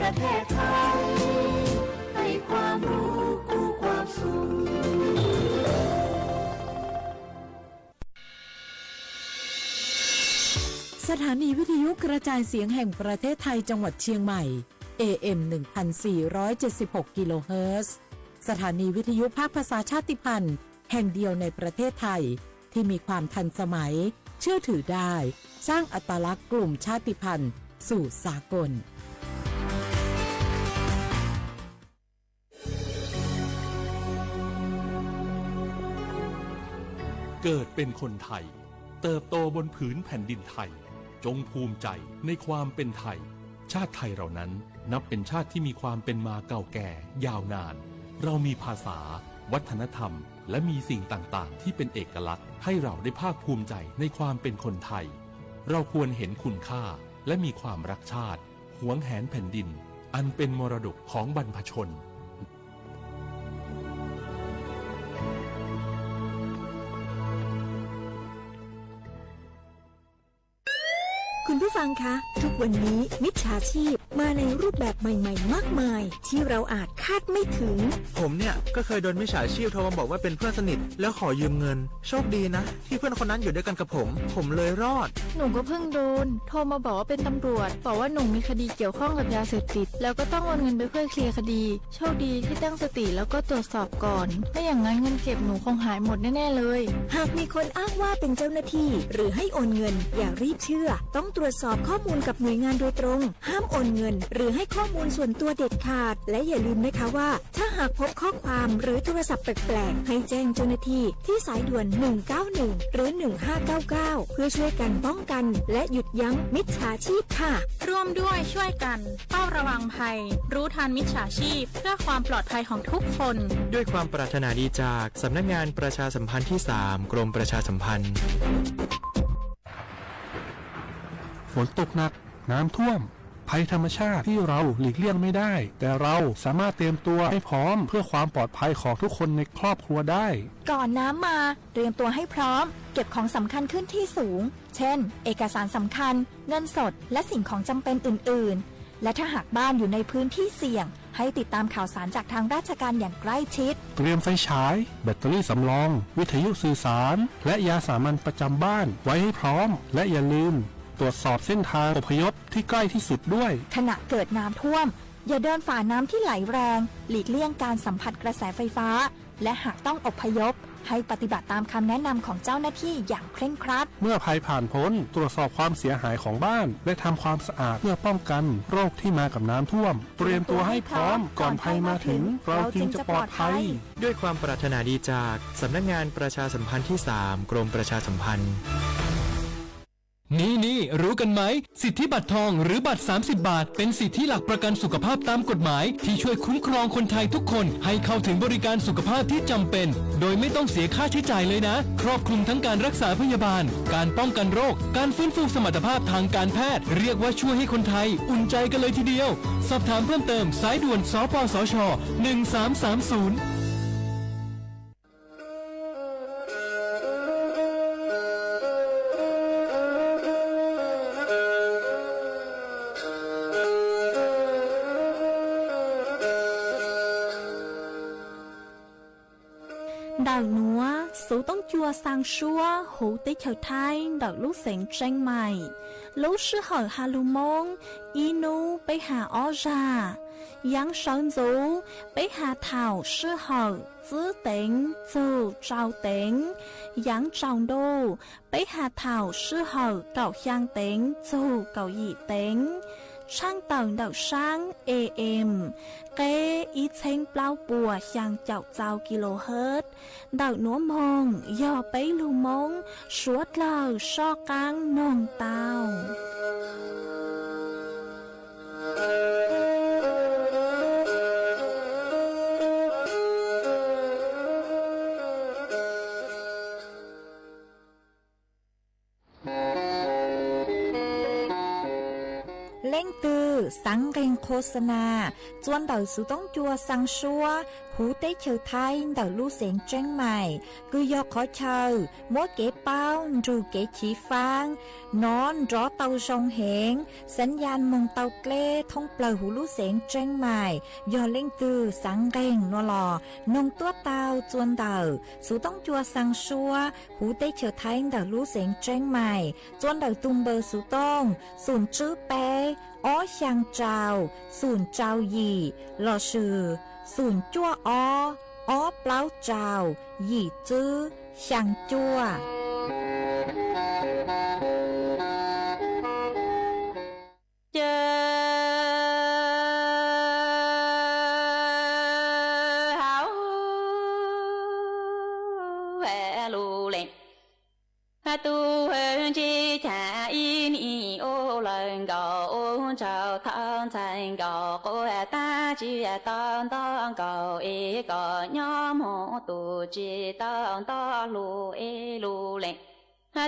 ประเทศไทยให้ความรู้คู่ความสุข สถานีวิทยุกระจายเสียงแห่งประเทศไทยจังหวัดเชียงใหม่ เอ เอ็ม หนึ่งพันสี่ร้อยเจ็ดสิบหก กิโลเฮิรตซ์ สถานีวิทยุภาคภาษาชาติพันธุ์แห่งเดียวในประเทศไทย ที่มีความทันสมัย เชื่อถือได้ สร้างอัตลักษณ์กลุ่มชาติพันธุ์สู่สากล เกิดเป็นคนไทย เติบโตบนผืนแผ่นดินไทย จงภูมิใจในความเป็นไทย ชาติไทยเรานั้นนับเป็นชาติที่มีความเป็นมาเก่าแก่ยาวนาน เรามีภาษา วัฒนธรรม และมีสิ่งต่างๆ ที่เป็นเอกลักษณ์ ให้เราได้ภาคภูมิใจในความเป็นคนไทย เราควรเห็นคุณค่า และมีความรักชาติ หวงแหนแผ่นดิน อันเป็นมรดกของบรรพชน คุณผู้ฟังคะ ทุกวันนี้มิจฉาชีพมาในรูปแบบใหม่ๆ มากมาย ที่เราอาจคาดไม่ถึง ผมเนี่ยก็เคยโดนมิจฉาชีพโทรมาบอกว่าเป็นเพื่อนสนิท แล้วขอยืมเงิน โชคดีนะที่เพื่อนคนนั้นอยู่ด้วยกันกับผม ผมเลยรอด หนูก็เพิ่งโดนโทรมาบอกว่าเป็นตำรวจ บอกว่าหนูมีคดีเกี่ยวข้องกับยาเสพติด แล้วก็ต้องโอนเงินไปเพื่อเคลียร์คดี โชคดีที่ตั้งสติแล้วก็ตรวจสอบก่อน ไม่อย่างนั้นเงินเก็บหนูคงหายหมดแน่ๆเลย หากมีคนอ้างว่าเป็นเจ้าหน้าที่ หรือให้โอนเงิน อย่ารีบเชื่อ ต้องตรวจสอบข้อมูลกับหน่วยงานโดยตรง ห้ามโอนเงิน หรือให้ข้อมูลส่วนตัวเด็ดขาด และอย่าลืมนะคะว่า ถ้าหากพบข้อความหรือโทรศัพท์แปลกๆ ให้แจ้งเจ้าหน้าที่ที่สายด่วน หนึ่งเก้าหนึ่ง หรือ หนึ่งห้าเก้าเก้า เพื่อช่วยกันป้องกัน และหยุดยั้งมิจฉาชีพค่ะ ร่วมด้วยช่วยกันเฝ้าระวังภัย รู้ทันมิจฉาชีพ เพื่อความปลอดภัยของทุกคน ด้วยความปรารถนาดีจากสำนักงานประชาสัมพันธ์ที่สาม กรมประชาสัมพันธ์ ฝนตกหนัก น้ำท่วม ภัยธรรมชาติที่เราหลีกเลี่ยงไม่ได้ แต่เราสามารถเตรียมตัวให้พร้อมเพื่อความปลอดภัยของทุกคนในครอบครัวได้ ก่อนน้ำมา เตรียมตัวให้พร้อม เก็บของสำคัญขึ้นที่สูง เช่น เอกสารสำคัญ เงินสด และสิ่งของจำเป็นอื่นๆ และถ้าหากบ้านอยู่ในพื้นที่เสี่ยง ให้ติดตามข่าวสารจากทางราชการอย่างใกล้ชิด เตรียมไฟฉาย แบตเตอรี่สำรอง วิทยุสื่อสาร และยาสามัญประจำบ้านไว้ให้พร้อม และอย่าลืมตรวจสอบเส้นทางอพยพที่ใกล้ที่สุดด้วย ขณะเกิดน้ำท่วม อย่าเดินฝ่าน้ำที่ไหลแรง หลีกเลี่ยงการสัมผัสกระแสไฟฟ้า และหากต้องอพยพ ให้ปฏิบัติตามคำแนะนำของเจ้าหน้าที่อย่างเคร่งครัด เมื่อภัยผ่านพ้น ตรวจสอบความเสียหายของบ้าน และทำความสะอาดเพื่อป้องกันโรคที่มากับน้ำท่วม เตรียมตัวให้พร้อม ก่อนภัยมาถึง เราจึงจะปลอดภัย ด้วยความปรารถนาดีจากสำนักงานประชาสัมพันธ์ที่สาม กรมประชาสัมพันธ์ นี่นี่ รู้กันไหม สิทธิบัตรทองหรือบัตร สามสิบ บาท เป็นสิทธิหลักประกันสุขภาพตามกฎหมาย ที่ช่วยคุ้มครองคนไทยทุกคนให้เข้าถึงบริการสุขภาพที่จำเป็น โดยไม่ต้องเสียค่าใช้จ่ายเลยนะ ครอบคลุมทั้งการรักษาพยาบาล การป้องกันโรค การฟื้นฟูสมรรถภาพทางการแพทย์ เรียกว่าช่วยให้คนไทยอุ่นใจกันเลยทีเดียว สอบถามเพิ่มเติม สายด่วน สปสช หนึ่งสามสามศูนย์ Ntawm nuav xuv toob cua xaa suab huv teb chaws Thaib ntawm lub xeev Tseeb Maim. Lub sij hawm has lug Moob, ib nub peb has ob zag. Yaav sawv ntxuv, peb has thaum sij hawm txwb teev txug tsau teev. Yaav tsaus ntuj, peb has thaum sij hawm kaum xyaa teev txug kaum yim teev. Tshaaj tawm ntawm saab A M, qeb ib txheeb plaub puas xyaa caum txau kilohertz. Ntawm nuav moog yog peb lug Moob suav dlawg soj qaab noog tau. Leej twg Xaav nqeeg qhuas xa nas txua ntawm xuv toob cua xaa suab huv teb chaws Thaib ntawm lub xeev Tseeb Mais, kws yog qhov chaw muab kev paub nrug kev chiv faab nov nrov tau zoo heev, xaav ya moog tau dleb thoob plawg huv lub xeev Tseeb Mais. Yog leej twg xaav nqeeg no los noog tuab tau txua ntawm xuv toob cua xaa suab huv teb chaws Thaib ntawm lub xeev Tseeb Mais txua ntawm tug npawb xuv tooj xum tswb peb ob xyaa rau xum rau yim lossis xum cuaj ob ob plaub rau yim tswb xyaa cuaj. Ces hauv lus lees, tub hwj ntsib Chas ib nim ua lawm nkaus, ua ntshaus thawj ntxhais nkaus quas tab tsis tau nto nkaus es kom nyob moog tus tsis tau nto lug es lus lees.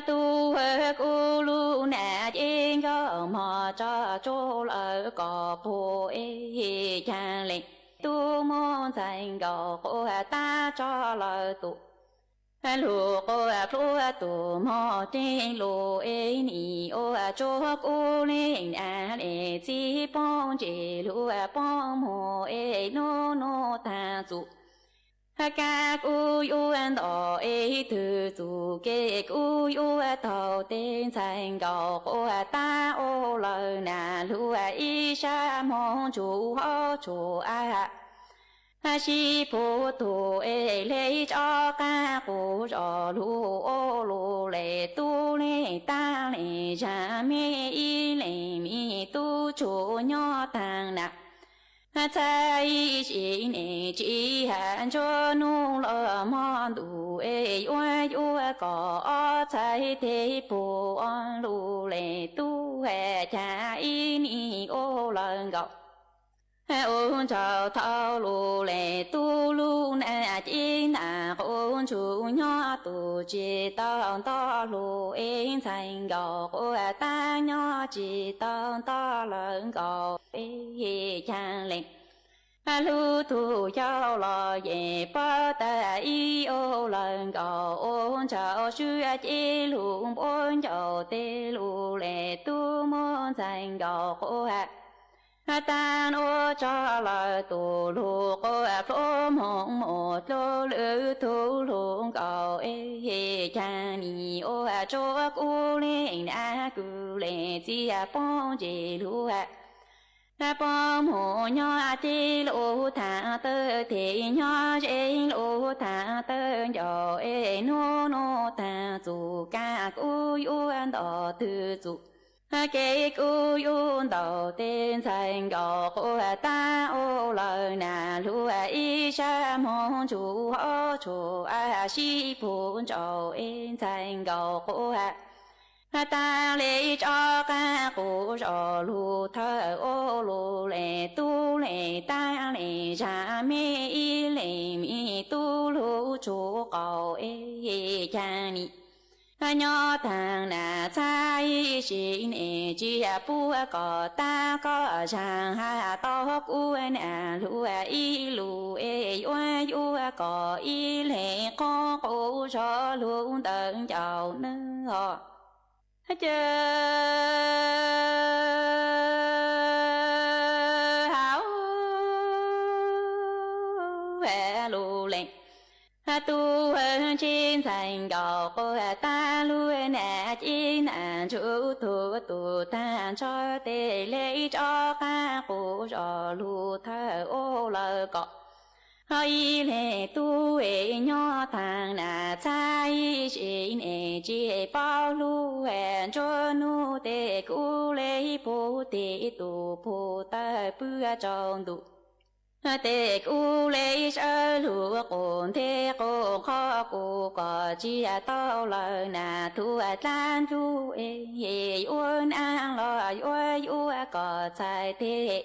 Tub hwj kuj lug nam ces nkauj mog tso tsuj lawm kom puag es Chas lees. Tub muaj ntxhais nkaus quas tab tso lawm tus lug quas plhuav tus mog teg lug es nim ua tsuag kuj leej nam le txiv poob ntsis lug poob muag es nub nub taag txug. Kab kuj yuav nto es twg txug kev kuj yuav taug teg ntxhais nkaus quas tab ua lawm nam lug ib sab moog ntsug hauv tshuaj av. Sib puag tug es le tso qaab qus zos lug ua lug le tub le tab le zag me ib leeg me tub tsuj nyob taag nam. Txhais ib sim neej tsis has ntsuab nub los mog ntuj es yuav yuav kom ob txhais teg puag lug le tub has Chas ib nim ua lawm nkaus. Ua ntshaus thawj lug le tub lug nam ces nam quas ntsug nyob tus tsis tau nto lug es ntxhais nkaus quas tab nyob tsis tau nto lawm nkaus es Chas lees. Lug tug yau los yem paub tas ib ua lawm nkaus ua ntshaus swb ces lug npuab ncauj teg lug le tub muaj ntxhais nkaus quas tab nuav tso lawm tus lug quas plhuav moog mus dlua lwm tug lug nkaus es Chas nim ua tsuag kuj leej nam kws le txiv poob ntsis lug poob mus nyob teg lug taag tawg teg nyob ze lug taag tawg ncauj es nub nub taag txug kab kuj yuav nto twg txug. Kev kuj yuav ntaus teg ntxhais nkaus quas tab ua lawm nam lug ib sab moog ntsug hauv tshuaj av sib puag ntsauj es ntxhais nkaus quas tab le tso qaab qus zos lug thawj ua lug le tub le tab le zag me ib leeg me tub lug tshuaj qaub es Chas nim nyob taag nam txhais ib sim neej tsis puag kom tab koj zag has tau kuv nam lug ib lug es yuav yuav kom ib leeg qoob qus zos lug ntawm ncauj nws hos. Ces hauv lus lees, tub ntsib ntxhais nkaus quas tab lug nam ces nam ntsug tug tug taag nrho teg le tso qaab qus zos lug thawj ua lawm kom ib leeg tub es nyob taag nam txhais ib sim neej tsis paub lug ntsuab nub teg kuj le puag teg tus puag tawg pw rau ntuj. Teg kuj le sawv lug qus nteg qus qhov kuj kom tsis tau lawm nam tug dlaab ntuj es yuav nam los yuav yuav kom txhais teg,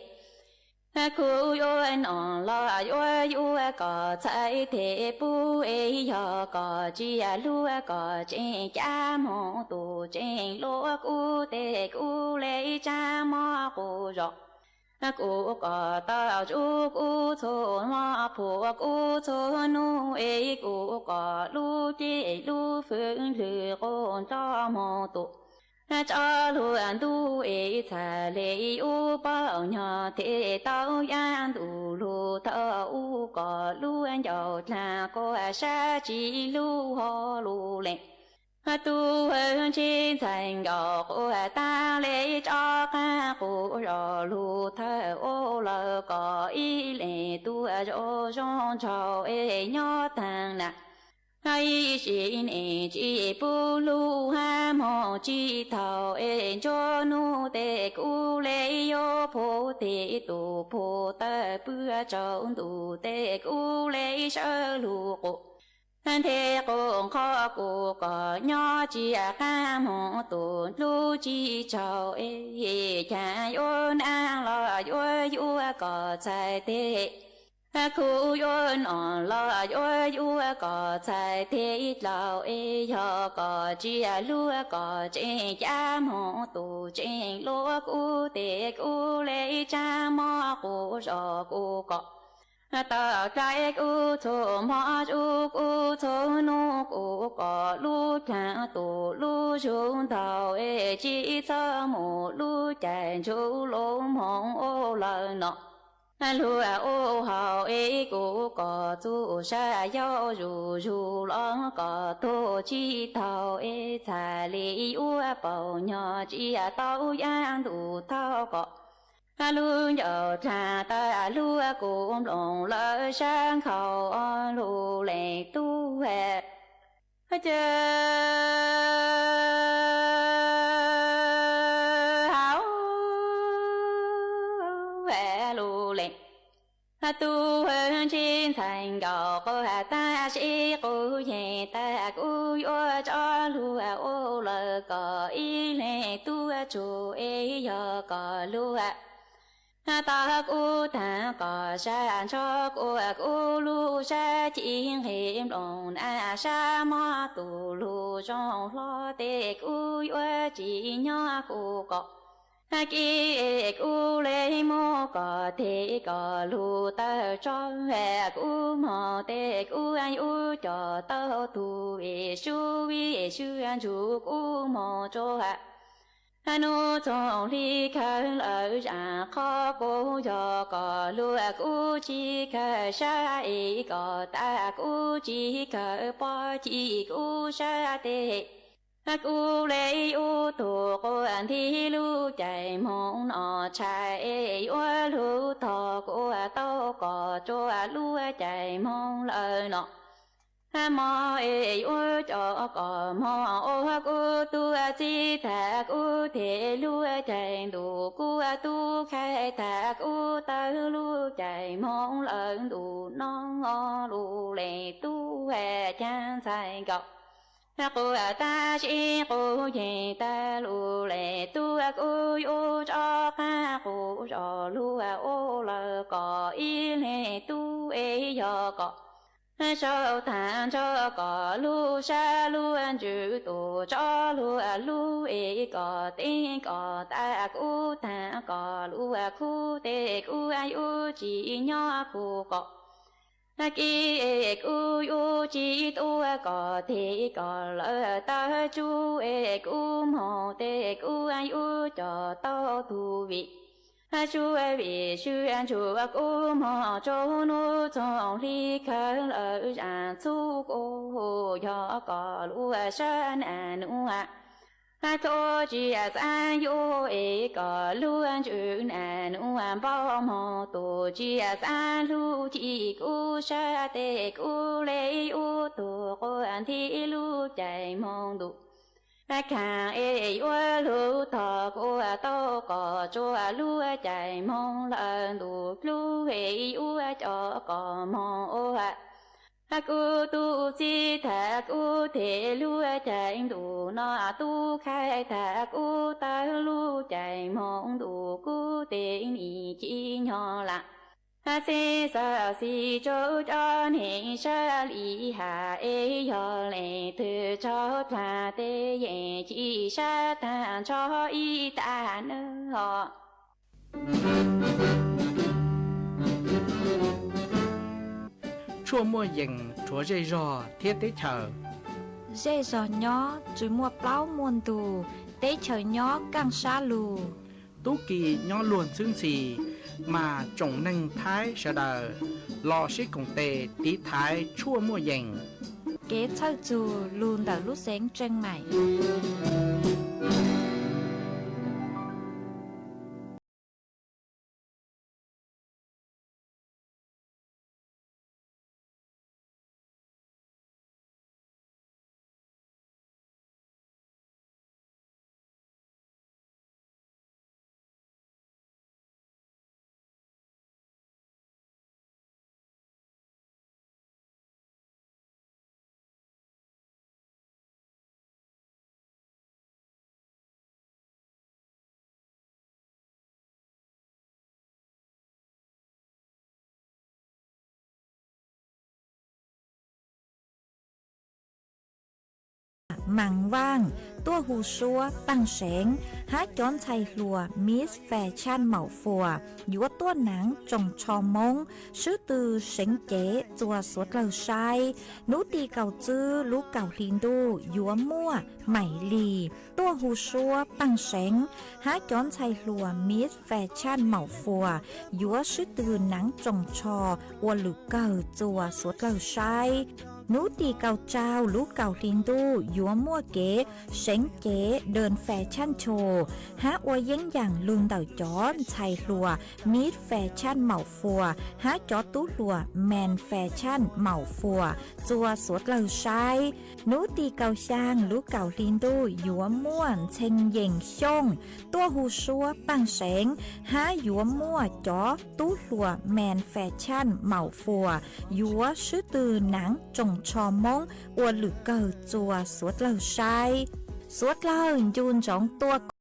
kuj yuav nom los yuav yuav kom txhais teg pub es yog kom tsis lug kom tseem cab moog tus tseem luag kuj teg kuj le tsa mob qus zos. Kuv kom tau tsuj kub txhua hmo, phuam kub txhua hnub es kuv kom lub cev lub hwj lwm quaj nroj hmo tus, tso luag ntuj es txhais li ub poj nyog thiaj tau yaj ntuj lug thawj ub kom lub ncauj dlaag kuaj sab tsi lub hov lug lees. Tub hwj ntseb ntxhais nkaus quaj tag li tsob qaab qus zog lug thawj ub lawm kom ib leeg tuaj zoo zoo nraug es nyob taag na. Ib sim neej tsis pub lug hab moog tsis thaum es nruab nub tej kuv le yuav phuj tes tus phuj tawg pwg tsaus ntuj tej kuv le sawv lug quj nthe quj nqho kuv kom nyob tsis qaab moog tus lub tsis tsaug es caag yuav naag los yuav yuav kom txhais teg, khuv yuav nom los yuav yuav kom txhais teg dlaus es yog kom tsis luag kom tseem cab moog tus tseem luag kuv tes kuv le tsaab mob quj zog kuv kom tau dlaim kuv txhua hmo tsuj kuv txhua nub kuv kom lub dlaag tus lub zug ntau es tsis txhob mus lub caij ntsug lug moog ua lawm no. Luag ua hauj es kuv kom txuj sa yau zuj zug los kom tug tsis thaum es txhais li yuav paug nyog tsis tau yaj ntuj thauj kom lub ncauj dlaag tawg luag kuv nplooj lawm sab nkhaus lug lees tub hwj. Caw hauv lug lees, tub hwj ntseb ntxhais nkaus quaj tag sib quj yeeg tag kuv yuav tso luag ua lawm kom ib leeg tuaj tsug es yog kom luag tau kuv taag kom sab nrho kuaj kuv lub sab ci nqeg nplooj na sab mob tus lug zoo hlo tes kuv yuav tsis nyob kuv kom kib es kuv le muab kom teg kom lug tawg tso kuv moog tes kuv yuav coj tau tug vim sub vim sub ntsug kuv moog rua nub txoog hli kawg lawm zaam qhov kuv yog kom luag kuv tsis kawg sab es kom tag kuv tsis kawg poj ci kuv sab teg. Kuv le ub tug quaj nti lub caij moog no tshais es yuav lug tog kuv tau kom rua lub caij moog lawm no. Moog es yuav coj kom moog ua kuv tug txib tag kuv teg lub caij ntuj kuv tub khai tag kuv tawg lub caij moog lawm ntuj no lug lees tub hwj caag ntxhais nkaus quaj tag sib quj yeeg tag lug lees tub hwj kuv yuav tso qaab quj zog luag ua lawm kom ib leeg tub es yog kom sau taag nrho kom lub sab luag ntsug tus tso luag lug es kom teeb kom tag kuv taag kom luag khub tes kuv yuav tsis nyob kuv kom kib es kuv yuav tsis tuaj kom teg kom lawm tawg tsug es kuv moog tes kuv yuav coj tau tug vim sub vim sub ntsug kuv moog rua nub txoog hli kawg lawm zaam txhub kuv yog kom luag sab nam nuj tub tsis xaav yuav es kom luag ntsug nam nuj npau moog tub tsis xaav lug ci kuv sab tes kuv le ub tug quaj nti lub caij moog ntuj khaam es yuav lug tog kuv tau kom rua lub caij moog lawm ntuj lub es yuav coj kom moog ua kuv tug txib tag kuv teg lub caij ntuj no tub khai tag kuv tawg lub caij moog ntuj kuv teg nim ci nyog lam xib xav xis rua cov neeg sab li has es yog leej twg raug dlaag tes yeej ci sab taag nrho ib tag nawb os. Tshuaj muaj yees rhuav zej zog thiab teb chaws. Zej zog nyob tsis muaj plaub muaj ntug, teb chaws nyob kaaj sab lug. Tub ki nyob luag ntxhwb ntxhi, mas tsoom neeg Thaib sawv daws los sib koom tes tiv thaiv tshuaj muaj yees. Kev txhawj txug lug ntawm lub xeev Tseev Maim. Maam Vaaj tuaj hu suab Paaj Seev hab cov ntxhais hluas Miss Fashion Maum Fuas yuav tuaj naav tsoos tsho Moob swb tw seev cev txuas suav dlawg saib. Nub tim kaum tswb lub kaum hli ntuj yuav muaj Maim Lis tuaj hu suab Paaj Seev hab cov ntxhais hluas Miss Fashion Maum Fuas yuav swb tw naav tsoos tsho ua lwm kawg txuas suav dlawg saib. Nub tim kaum tsau lub kaum hli ntuj yuav muaj kev seev cev Dee Fashion Show hab ua yeeb yaam lug ntawm cov ntxhais hluas Miss Fashion Maum Fuas hab cov tub hluas Men Fashion Maum Fuas txuas suav dlawg saib. Nub tim kaum xyaa lub kaum hli ntuj yuav muaj Ntxhee Yees Xyooj tuaj hu suab Paaj Seev hab yuav muaj cov tub hluas Men Fashion Maum Fuas yuav swb tw naav tsoos tsho Moob ua lwm kawg txuas suav dlawg saib. Suav dlawg ncu ntsoov tuaj koom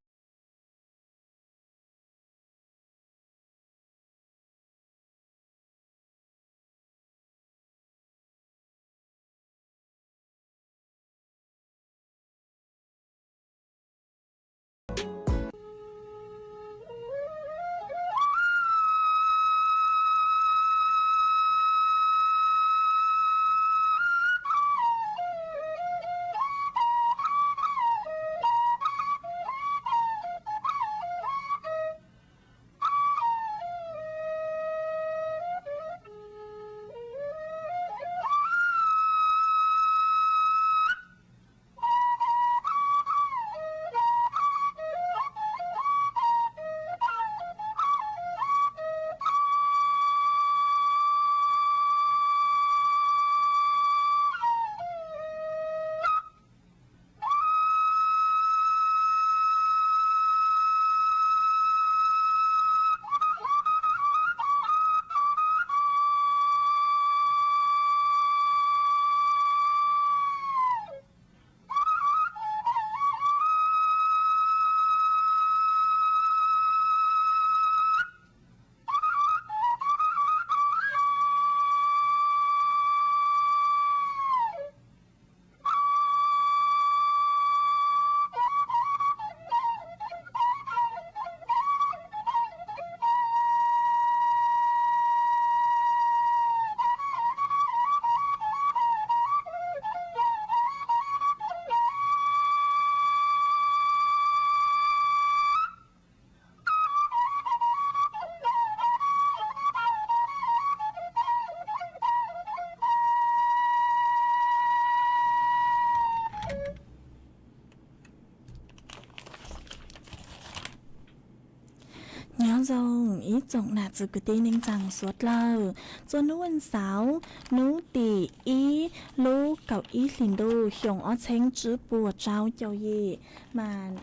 Nyob zoo ib tsoom nam txiv kwv tij neej tsaa suav dlawg, txuas nub ua xauv, nub tim ib lub kaum ib hlis ntuj xyoo ob txheeb tsib puas rau caum yim, mas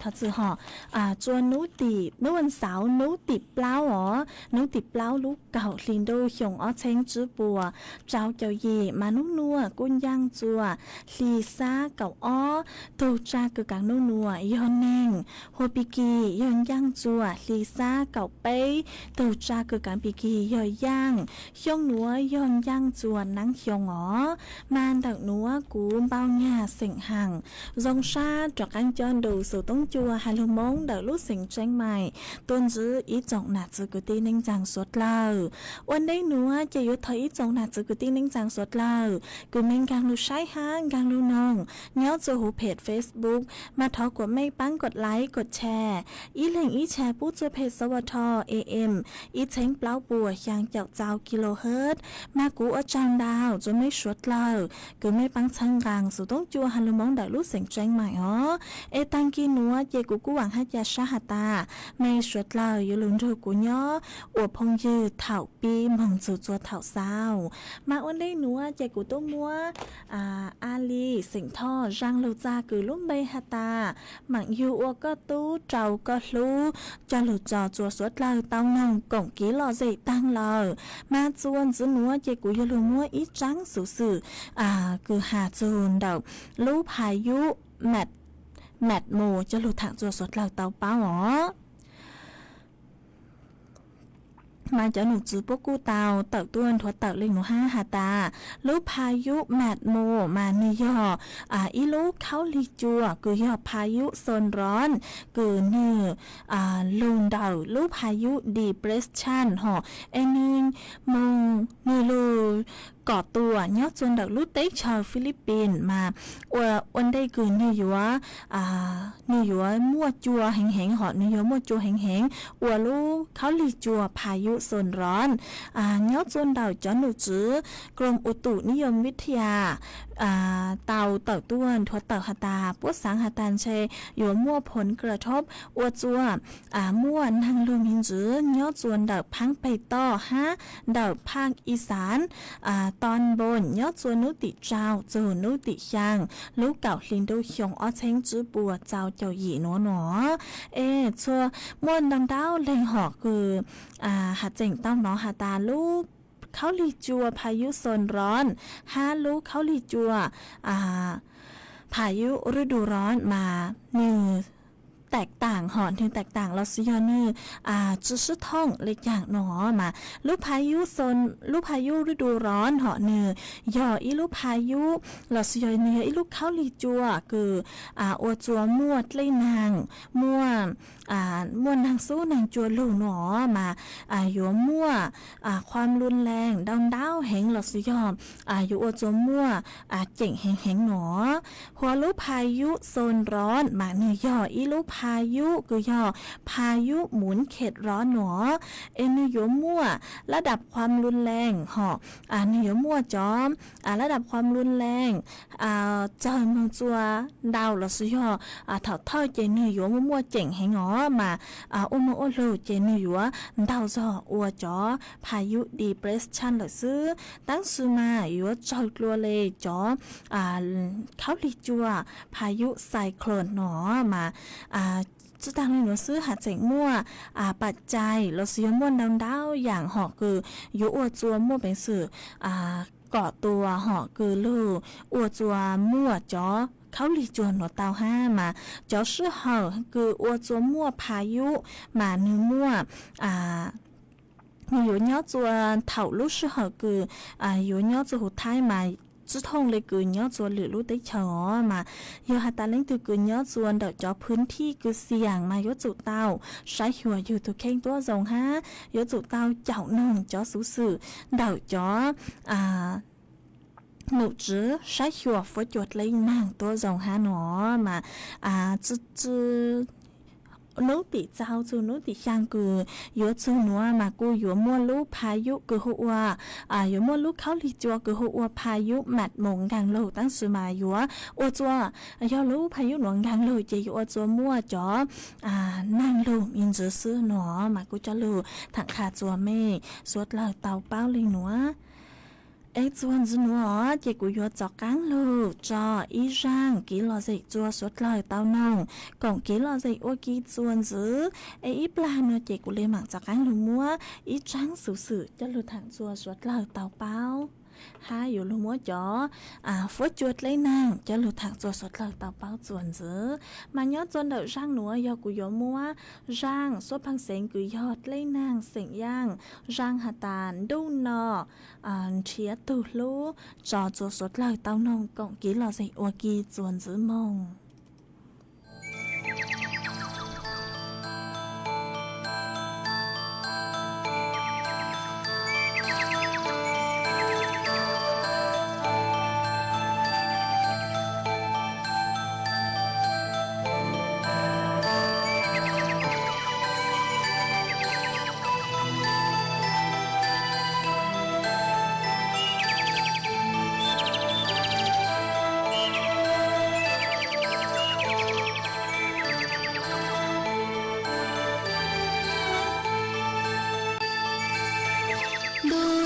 txuas nub tim, nub ua xauv nub tim plaub os, nub tim plaub lub kaum hlis ntuj xyoo ob txheeb tsib puas rau caum yim, mas nub nuav kuj ncaaj txuas hli xab kaum ob, tug tsa kws kaav nub nuav yog neeg, hua pig kig yog ncaaj txuas hli xab kaum peb, tug tsa kws kaav pig kig yog yaaj, xyoo nuav yog ncaaj txuas naav xyoo os. Mas ntawm nuav kuv npau nyag xeem haam zoo sab rov qaab coj ntu xuv toob cua has lug Moob ntawm lub xeev Tseeb Maim tuaj ntxiv ib tsoom nam txiv kwv tij neej tsaa suav dlawg. Ua ntej nuav ces yuav thov ib tsoom nam txiv kwv tij neej tsaa suav dlawg kws mej nkaag lug saib hab nkaag lug noog nyob txug huv phem Facebook mas thov kuas mej paab kov like kov share ib leeg ib share pub txug peg sawv tho am ib txheeb plaub puas xyaa caum txau kilohertz. Mas kuv ua tsaug ntau rua mej suav dlawg kws mej paab txhawb nqaa xuv toob cua has lug Moob ntawm lub xeev Tseeb Maim os. Es taag kig nuav ces kuv kuj vaam hab ca sab has tas mej suav dlawg yuav lug nrug kuv nyob ua phooj ywg thaum pib moog txug txua thaum xaus. Mas ua ntej nuav ces kuv tuaj muab Alis xeem Thoj zaaj lug txag kws lub npe has tas Maam Yug Ua Koj Tub Rau Koj Hlub coj lug tso txua suav dlawg tau noog koom kiv lom zem taag lawm. Mas txua ntxiv nuav ces kuv yuav lug muab ib tsaab xuv xwm kws has txug ntawm lub phas yub Mat Mus coj lug thaam txua suav dlawg tau paub os. Mas cov nom tswv puab kuj tau tawm tuaj nthuav tawm le nuav hab has tas lub phas yub Mat Mus mas nwg yog ib lub khaub lig cua kws yog phas yub Xoo Roon kws nwg lug ntawm lub phas yub Depression hom es nwg moog nwg lug kom tuas nyob txua ntawm lub teb chaws Philippines mas ua ntej kws nwg yuav nwg yuav muaj cua heev heev hom nwg yuav muaj cua heev heev ua lub khaub lig cua phas yub Xoo Roon. Nyob txua ntawm cov nom tswv Krom Utu Niyom Vithiya tau tawm tuaj nthuav tawm has tas puab xaav has tas ntshe yuav muaj phoov kra thob ua txua muaj naag lug me ntsis nyob txua ntawm phaab peg toj hab ntawm phaaj Ixaas ton npoos nyob txua nub tim tsau txug nub tim xyaa lub kaum hli ntuj xyoo ob txheeb tsib puas txau caum yim nuav no. Es txhua muaj ntau ntau leeg hom kws has tseem tau nov has tas lub khaub lig cua phas yub Xoo Roon hab lub khaub lig cua phas yub Ru Du Roon mas nwg tam taam hom nwg tam taam los sis yog nwg tsi sib thooj le caag no mas lub phas yub Ru Du Roon hom nwg yog ib lub phas yub los sis yog nwg yog ib lub khaub lig cua kws ua txua muaj dlej naag muaj muaj naag xub naag cua lug no mas yuav muaj qhuam lub leeg ntau ntau heev los sis yog yuav ua txua muaj ceem heev heev no. Hua lub phas yub Xoo Roon mas nwg yog ib lub phas yub kws yog phas yub Muv Kheem Roon no es nwg yuav muaj lab dam qhuam lub leeg hom nwg yuav muaj cov lab dam qhuam lub leeg txawg moog txua ntau los sis yog thaum thawj ces nwg yuav muaj muaj ceem heev os mas ua moog ua lug ces nwg yuav ntau zog ua cov phas yub Depression lawm xwb. Tab sis mas yuav tsawg dlua le cov khaub lig cua phas yub Cyclone no mas tsi taag le nuav xwb has tseem muaj pam cai los sis yog muaj ntau ntau yaam hom kws yuav ua txua muaj peev xwm kom tuas hom kws lug ua txua muaj cov khaub lig cua nuav tau hab mas cov sij hawm kws ua txua muaj phas yub mas nwg muaj nwg yuav nyob txua thaum lub sij hawm kws yuav nyob txua huv thaib mas tsi thooj le kws nyob txua lwm lub teb chaws os mas yog has tas leej twg kws nyob txua ntawm cov phwv thij kws xiam mas yuav tsum tau saib xyuas yug tug kheej tuab zoo hab yuav tsum tau caum noog cov xuv xwm ntawm cov nom tswv saib xyuas fuab cua dlej naag tuab zoo hab no mas tsi nub tim txaus txug nub tim xyaa kws yuav txug nuav mas kuj yuav muaj lub phas yub kws hu ua yuav muaj lub khaub lig cua kws hu ua phas yub Mam Mus nkaag lug tab sis mas yuav ua txua yog lub phas yub nuav nkaag lug ces yuav ua txua muaj cov naag lug me ntsis xwb no mas kuj coj lug thaam qha txua mej suav dlawg tau paub le nuav. Es txua ntxiv nuav ces kuv yuav tov qaab lug tso ib zaaj kev lom zem txua suav dlawg tau noog koom kev lom zem ua ke txua ntxiv. Es ib plag nuav ces kuv le maam tov qaab lug muab ib tsaab xuv xwm coj lug thaam txua suav dlawg tau paub hab yuav lug muab cov fuab cua dlej naag coj lug thaam txua suav dlawg tau paub txua ntxiv. Mas nyob txua ntawm zaaj nuav yog kuv yuav muab zaaj suab phaaj xeev kws yog dlej naag xeem yaaj, zaaj has tas ntuj no nrhiav tug hlub tso txua suav dlawg tau noog koom kev lom zem ua ke txua ntxiv moog.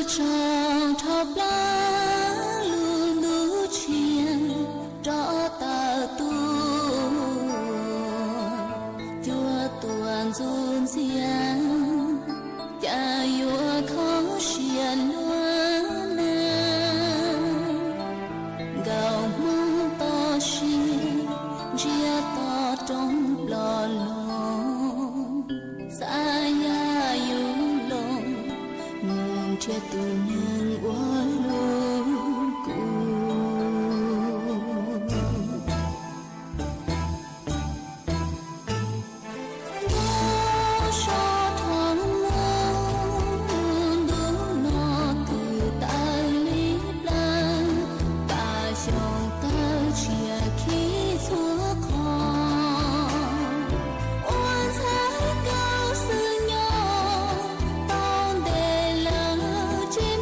Sau rho plaub lub ntuj tshiab rov tawm tuaj, cuaj tuam ntxuj ntxiag, cas yuav kho siab luaj na. Nkauj Hmoob toj siab, ntsiab to roob ploj loo, xav yam yus loo, mus nrhiav tus neeg uas hlub kuv. Ntuj so rho muaj, ntuj no twb tawg li plawv, pab xyoo tawg tshiab khib txhua qhov. Ua ntxhais nkauj xwb nyob tau ntev lawm, tsis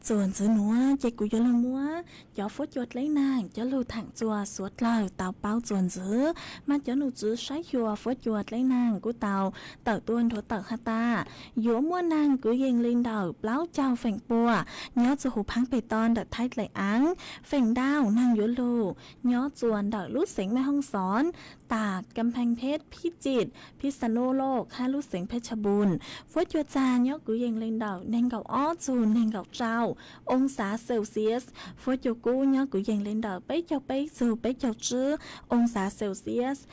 Txuas ntxiv nuav ces kuv yuav lug muab cov fuab cua dleb naag cov lug thaam txuas suav dlawg tau paub txuas ntxiv, mas cov num tswv saib xyuas fuab cua dleb naag kuj tau tawm tuaj nrhuav tawm has tas yuav muaj naag kwv yees le ntawm plaub caug feem pua nyob txug huv phaab peg toj ntawm Thaib Dlaim Aav. Feem ntau naag yuav lug nyob txuas ntawm lub xeev Mej Hoob Xoob, tas Kam Pheej Pheb, Phib Txit, Phib Xa Nuj Loj hab lub xeev Pheb Tsha Npum. Fuab cua txag nyob kwv yees le ntawm neeg nkaum ob txug neeg nkaum rau oo xav Celsius. Fuab cua kub nyob kwv yees le ntawm peb caug peb txug peb caug tsib oo xav Celsius.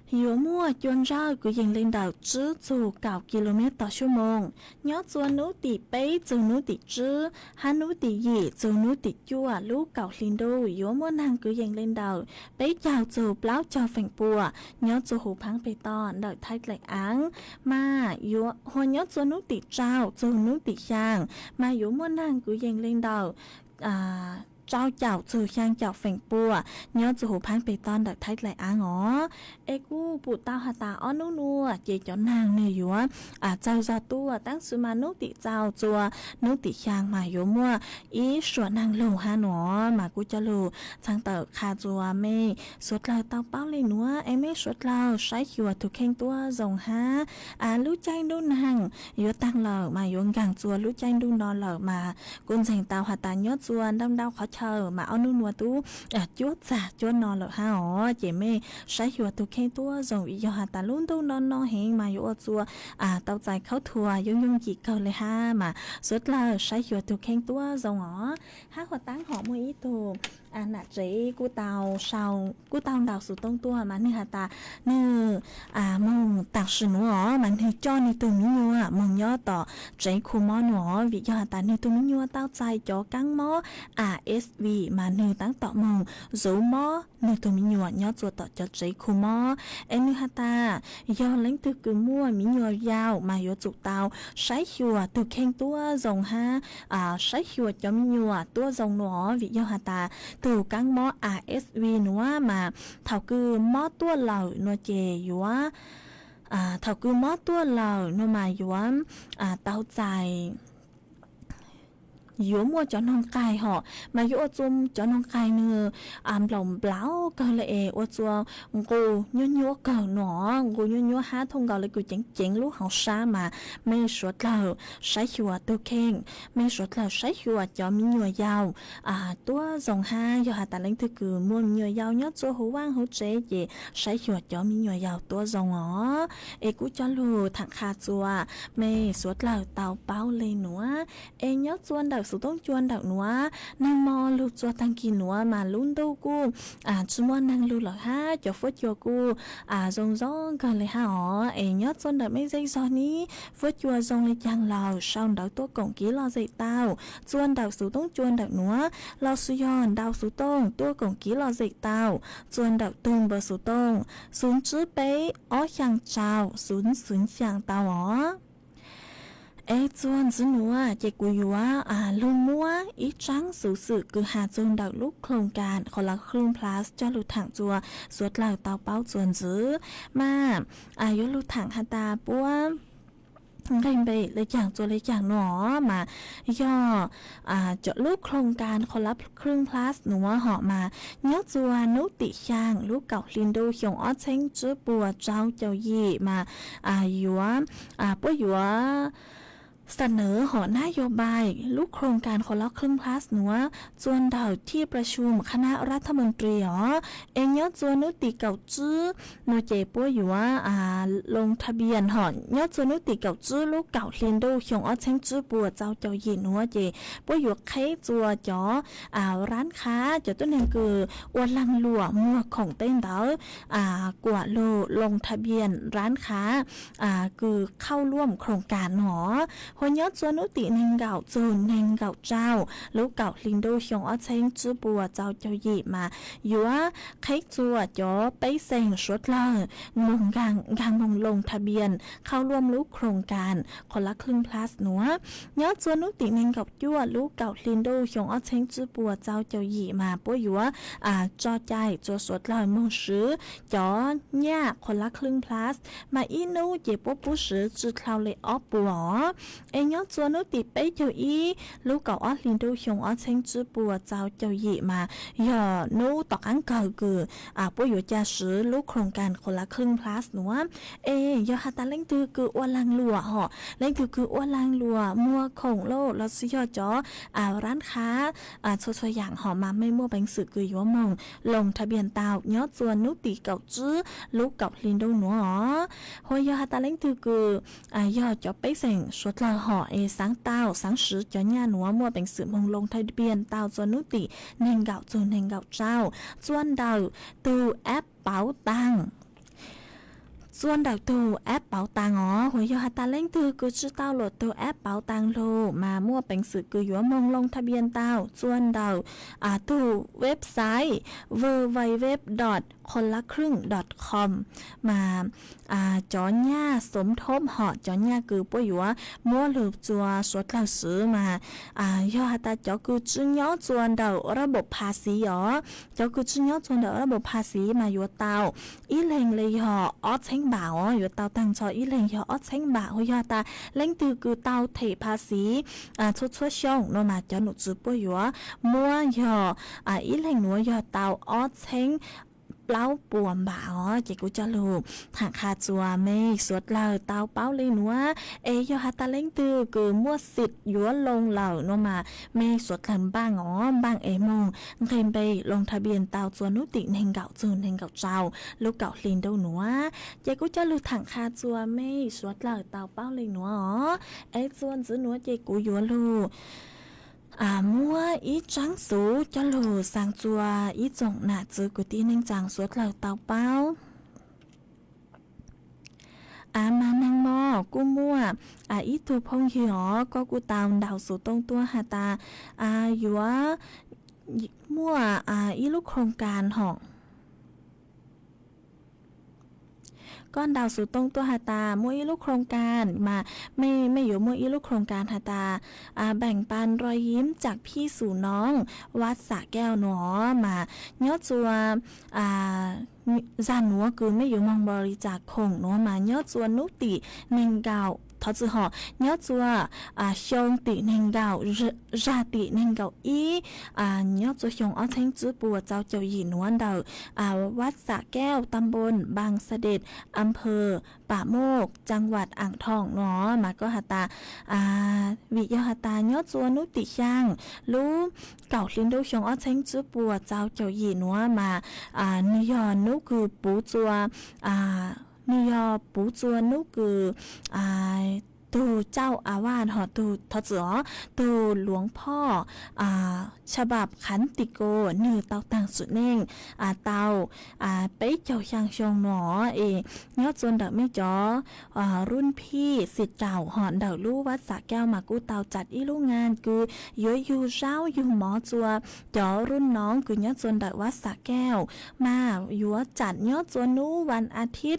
Yuav muaj cua ntsawj kwv yees le ntawm tsib txug kaum ki lo mev tog suab moos. Nyob txua nub tim peb txug nub tim tsib hab nub tim yim txug nub tim cuaj lub kaum hli ntuj yuav muaj naag kwv yees le ntawm peb caug txug plaub caug feem pua nyob txua huv phaab peg toj ntawm Thaib Dlaim Aav. Mas yuav, hua nyob txua nub tim rau txug nub tim xyaa mas yuav muaj naag kwv yees le ntawm rau caum txug xyaa caum feem pua nyob txua huv phaab peg toj ntawm Thaib Dlaim Aav os. Es kuj pum tau has tas ob nub nuav ces cov naag nwg yuav txaug zog tuaj, tab sis mas nub tim rau txua nub tim xyaa mas yuav muaj ib suam naag lug hab nuav. Mas kuj coj lug txhaj tawm qha txuas mej suav dlawg tau paub le nuav es mej suav dlawg saib xyuas tug kheej tuab zoo hab. Lub caij ntuj naag yuav taag lawm mas yuav nkaag txua lub caij ntuj no lawm mas kuj ntseeg tau has tas nyob txua ntau ntau qhov chaw mas ob nub nuav tub cuab txag cuab no lawm hab os. Ces mej saib xyuas tug kheej tuab zoo vim yog has tas lub ntuj no no heev mas yuav ua txua tau txais khaub thuas yooj yooj yim kawg le hab mas suav dlawg saib xyuas tug kheej tuab zoo os. Hab huv taab hom muaj ib tug nam tsev kuj tau sau, kuj tau ntaus xuv tooj tuaj mas nwg has tas nwg moog tam sim nuav os mas nwg coj nwg tug miv nyuas moog nyob tom tsev khu mob nuav os vim yog has tas nwg tug miv nyuas tau txais cov kaab mob A S V mas nwg taab tom moog zuv mob nwg tug miv nyuas nyob txua tom cov tsev khu mob. Es nwg has tas yog leej twg kws muaj miv nyuas yau mas yuav tsum tau saib xyuas tug kheej tuab zoo hab saib xyuas cov miv nyuas tuab zoo nuav os vim yog has tas tug kaab mob A S V nuav mas thaum kws mob tuaj lawm nuav ces yuav, thaum kws mob tuaj lawm nuav mas yuav tau txais, yuav muaj cov noog qaig hom mas yuav ua txua cov noog qaig nwg nplaum nplaum kawg le es ua txua nqus nyuab nyuab kawg nuav, nqus nyuab nyuab hab thooj nkaus le kws ceev ceev lub hauv sab mas mej suav dlawg saib xyuas tug kheej, mej suav dlawg saib xyuas cov miv nyuas yau tuab zoo hab yog has tas leej twg kws muaj miv nyuas yau nyob txua huv vaaj huv tsev ces saib xyuas cov miv nyuas yau tuab zoo os. Es kuj coj lug thaam qha txuas mej suav dlawg tau paub le nuav. Es nyob txua ntawm xuv tooj cua ntawm nuav, neeg mo lug txua taag kis nuav mas lub ntuj kuj tsi muaj neeg lug lawm hab cov fuab cua kuj zoo zoo kawg le hab os. Es nyob txua ntawm mej zej zog nib fuab cua zoo le caag lawm sau ntawv tuaj koom kiv lom zem tau txua ntawm xuv tooj cua ntawm nuav, los sis yog ntaus xuv tooj tuaj koom kiv lom zem tau txua ntawm tug npawb xuv tooj xu tsib peb ob xyaa rau xu xu xyaa tau os. Es txua ntxiv nuav ces kuv yuav lug muab ib tsaab xuv xwm kws has txug ntawm lub khoom kas Qhua Lab Khwj Plus coj lug thaam txua suav dlawg tau paub txua ntxiv. Mas yuav lug thaam has tas puab nqeg npe le caag txua le caag nuav mas yog cov lub khoom kas Qhua Lab Khwj Plus nuav hom mas nyob txua nub tim xyaa lub kaum hli ntuj xyoo ob txheeb tsib puas rau caum yim mas yuav, puab yuav xa nawv hom nab yog npai lub khoom kas Qhua Lab Khwj Plus nuav txua ntawm thij pla sum kha nab ras thaj moos ris os. Es nyob txua nub tim kaum tsib nuav ces puab yuav loo tha npias hom nyob txua nub tim kaum tsib lub kaum hli ntuj xyoo ob txheeb tsib puas rau caum yim nuav ces puab yuav qheb txua cov rab qhab, cov tuab neeg kws ua laag luam muag khoom tej ntawd kuam lug loo tha npias rab qhab kws khauj luam khoom kas nuav. Hua nyob txua nub tim neeg nkaum txug neeg nkaum rau lub kaum hli ntuj xyoo ob txheeb tsib puas rau caum yim mas yuav qheb txua cov pej xeem suav dlawg moog nkaag moog loo tha npias khauj luam lub khoom kas Qhua Lab Khwj Plus nuav. Nyob txua nub tim neeg nkaum cuaj lub kaum hli ntuj xyoo ob txheeb tsib puas rau caum yim mas puab yuav tso cai txua suav dlawg moog swv cov nyaj Qhua Lab Khwj Plus, mas ib nub ces puab pub swv tsi dhau le ob puas os. Es nyob txua hnub tim peb caug ib lub kaum ob hli ntuj xyoo ob txheeb tsib puas txaus caum yim mas yog hnub tom qaab kawg kws puab yuav ca swv lub khoom kas Khos Las Khwj Plus nuav. Es yog has tas leej twg kws ua laag luam hom, leej twg kws ua laag luam muag khoom lauj los sis yog cov rab qhab txhua txhua yaam hom mas mej muaj peev xwm kws yuav moog loo thaj pias tau nyob txua hnub tim kaum tsib lub kaum hli ntuj nuav os. Hos yog has tas leej twg kws yog cov pej xeem suav dlawg hom es xaav tau xaav swv cov nyaj nuav muaj peev xwm moog loo thaj pias tau txua hnub tim neeg nkaum txug neeg nkaum rau txua ntawm tug app Pauv Taag. Txua ntawm tug app Pauv Taag os. Hos yog has tas leej twg kws tsi tau luam tug app Pauv Taag lug mas muaj peev xwm kws yuav moog loo thaj pias tau txua ntawm tug website www dot khos las khwj dot com mas cov nyaj xov thoob hom cov nyaj kws puab yuav muab lug txua suav dlawg swv mas yog has tas cov kws tsi nyob txua ntawm rab npaum pha xiv os, cov kws tsi nyob txua ntawm rab npaum pha xiv mas yuav tau ib leeg le yog ob txheeb npam os, yuav tau taag nrho ib leeg yog ob txheeb npam. Hos yog tas leej twg kws tau them pha xiv txhua txhua xyoo no mas cov nom tswv puab yuav muab yog ib leeg nuav yog tau ob txheeb plaub puas npam os. Ces kuv coj lug tham qha txuas mej suav dlawg tau paub le nuav. Es yog has tas leej twg kws muaj xim yuav loo lawm no mas mej suav dlawg npaaj os, npaaj es moog nqeg npe loo thaj pias tau txua hnub tim neeg nkaum txug neeg nkaum rau lub kaum hli ntuj nuav. Ces kuv coj lug tham qha txuas mej suav dlawg tau paub le nuav os. Es txuas ntxiv nuav ces kuv yuav lug muab ib tsaab xuv coj lug xaa txua ib tsoom nam txwv kwv tij neej tsaa suav dlawg tau paub. Mas naag mo kuj muaj ib tug phooj ywg os, koj kuj tau ntaus xuv tooj tuaj has tas yuav muaj ib lub khoom kas hom. Koj ntaus xuv tooj tuaj has tas muaj ib lub khoom kas mas mej, mej yuav muaj ib lub khoom kas has tas แบ่งปันรอยยิ้มจากพี่สู่น้อง วัดสระแก้ว nuav mas nyob txua zag nuav kws mej yuav moog npaus li cas khoom nuav mas nyob txua hnub tim neeg nkaum, thov txwm hom, nyob txua xyoo tim neeg nkaum, zag tim neeg nkaum ib, nyob txua xyoo ob txheeb tsib puas txaus caum yim nuav ntawm วัดสระแก้ว ตำบลบางเสด็จ อำเภอป่าโมก จังหวัดอ่างทอง nuav mas koj has tas vim yog has tas nyob txua hnub tim xyaa lub kaum hli ntuj xyoo ob txheeb tsib puas txaus caum yim nuav mas nwg yog hnub kws puv txua, nwg yog puv txua hnub kws tug cauj a vaj hom tug, thov txwm os, tug luav phoj Chaj Npam Khav Tim Ko nwg tau taag sim neej tau peb caug xyaa xyoo nuav es nyob txua ntawm mej cov rub phij xim taum hom ntawm lub Vaj Xam Kauj mas kuj tau tsam ib lub ngaa kws yuav yug zaub yug mov txua cov rub noov kws nyob txua ntawm Vaj Xam Kauj mas yuav tsam nyob txua hnub vas a thib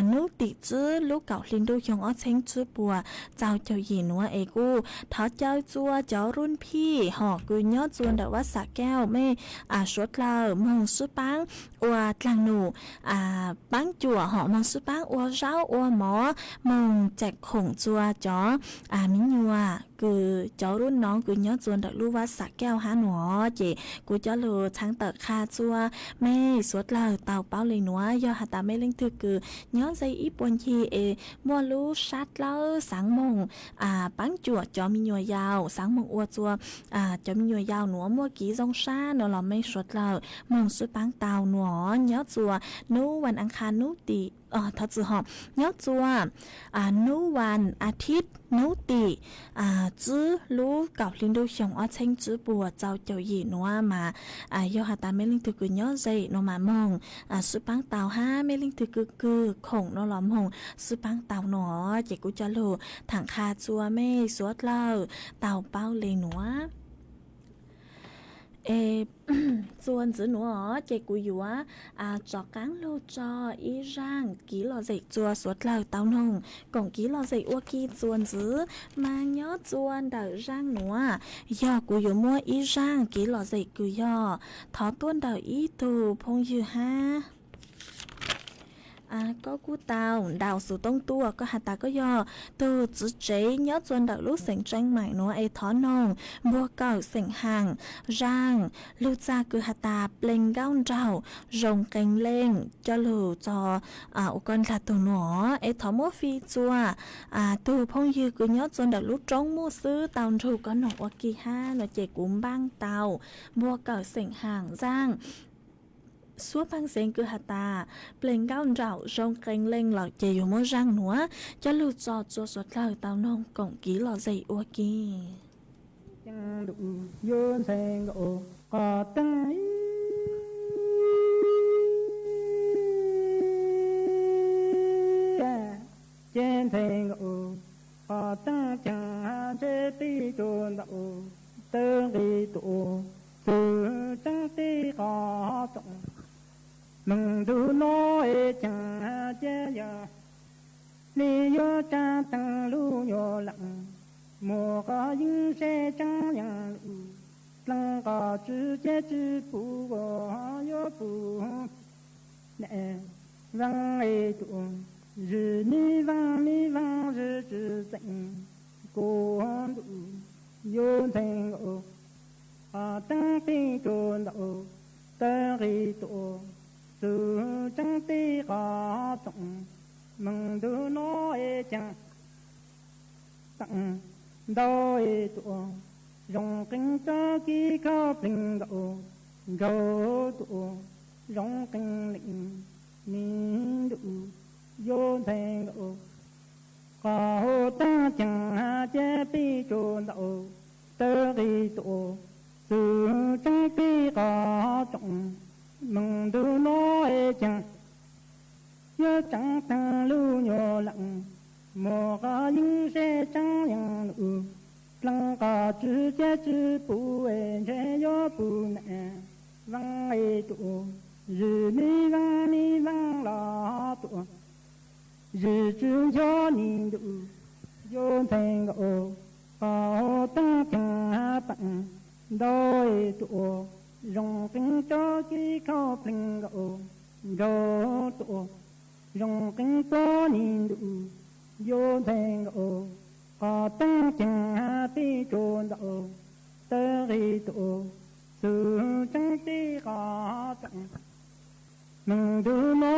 hnub tim tsib lub kaum hli ntuj xyoo ob txheeb tsib puas txaus caum yim nuav es kuj thov caw txua cov rub phij hom kws nyob txua ntawm Vaj Xam Kauj mej suav dlawg moog sib paab ua dlaag num paab cuam hom moog sib paab ua zaub ua mov moog tsam khoom txua cov miv nyuas kws cov rub noov kws nyob txua ntawm lub Vaj Xam Kauj hab nuav. Ces kuv coj lug txhaav tawm qha txua mej suav dlawg tau paub le nuav, yog has tas mej leej twg kws nyob ze ib puag ncig es muaj lub sab dlawb xaav moog paab cuam cov miv nyuas yau, xaav moog ua txua cov miv nyuas yau nuav muaj kev zoo sab no los mej suav dlawg moog sib paab tau nuav. Nyob txua hnub vas a qha hnub tim, thov txwm hom, nyob txua hnub vas a thib hnub tim tsib lub kaum hli ntuj xyoo ob txheeb tsib puas txaus caum yim nuav mas yog has tas mej leej twg kws nyob ze no mas moog sib paab tau hab mej leej twg kws kws khoom no los moog sib paab tau nuav. Ces kuv coj lug txhaav qha txua mej suav dlawg tau paub le nuav. Es txua ntxiv nuav ces kuv yuav rov qaab lug tso ib zaaj kev lom zem txua suav dlawg tau noog koom kev lom zem ua ke txua ntxiv. Mas nyob txua ntawm zaaj nuav yog kuv yuav muab ib zaaj kev lom zem kws yog thov tuaj ntawm ib tug phooj ywg hab Koj kuj tau ntaus xov tooj tuaj, koj has tas koj yog tug txiv tsev nyob txua ntawm lub xeem Tseev Maim nuav es thov noog npuag kawm xeem Haam zaaj lug txag kws has tas Plees Nkauj Nraug Zoo Qee Leej coj lug txog ua koj dlaag tug nuav es thov muab fij txua tug phooj ywg kws nyob txua ntawm lub roob muaj xwb tau nrug koj noog ua ke hab no ces kuv npaaj tau npuag kawm xeem Haam zaaj xuab pheej xeev kws has tas Plees Nkauj Nraug Zoo Qee Leej lawm ces yug muab zaaj nuav coj lug tso txua suav dlawg tau noog koom kiv lom zem ua ke. Ceeb ntuj yuav ntxhais nkauj qhov teeb, ces ntxhais nkauj qhov teeb ceeb ntshe pib rua ntawm tawv nqis tuaj txug tseeb tij qhov rooj. Moog ntug no es ceeb ces yog li yuav tsaab teeb lub nyuas lam, muaj qhov yeeb seb tseeb yeej lug, dleeg qhov tswv ces tswv puv ua yuav puv ne. Vaaj es tuaj, zwm mi vaaj mi vaaj zwm tswv txeem, kuv ntuj yuav ntxhais nkauj qhov teeb pib rua ntawm tawv nqis tuaj txug tseeb tij qhov rooj. Moog ntug no es ceeb teeb ntau es tuaj, Zoo Qee Nraug kib khauj pleeg nkauj nraug tuaj, Zoo Qee Leej mi ntuj yuav ntxhais nkauj qhov teeb ceeb ces pib rua ntawm tawv nqis tuaj txug tseeb tij qhov rooj. Moog ntug no es ceeb yuav tsaab teeb lub nyuas lam, muaj qhov yeeb seb tseeb yeej lug, dleeg qhov tswv ces tswv puv es ntshe yuav puv ne. Vaaj es tuaj, zwm mi vaaj mi vaaj los tuaj, zwm tswv ncho mi ntuj yuav ntxhais nkauj qhov teeb ceeb teeb ntau es tuaj, Zoo Qee Nraug kib khauj pleeg nkauj nraug tuaj, Zoo Qee Nraug mi ntuj yuav ntxhais nkauj qhov teeb ceeb pib rua ntawm tawv nqis tuaj txug tseeb tij qhov rooj. Moog ntug no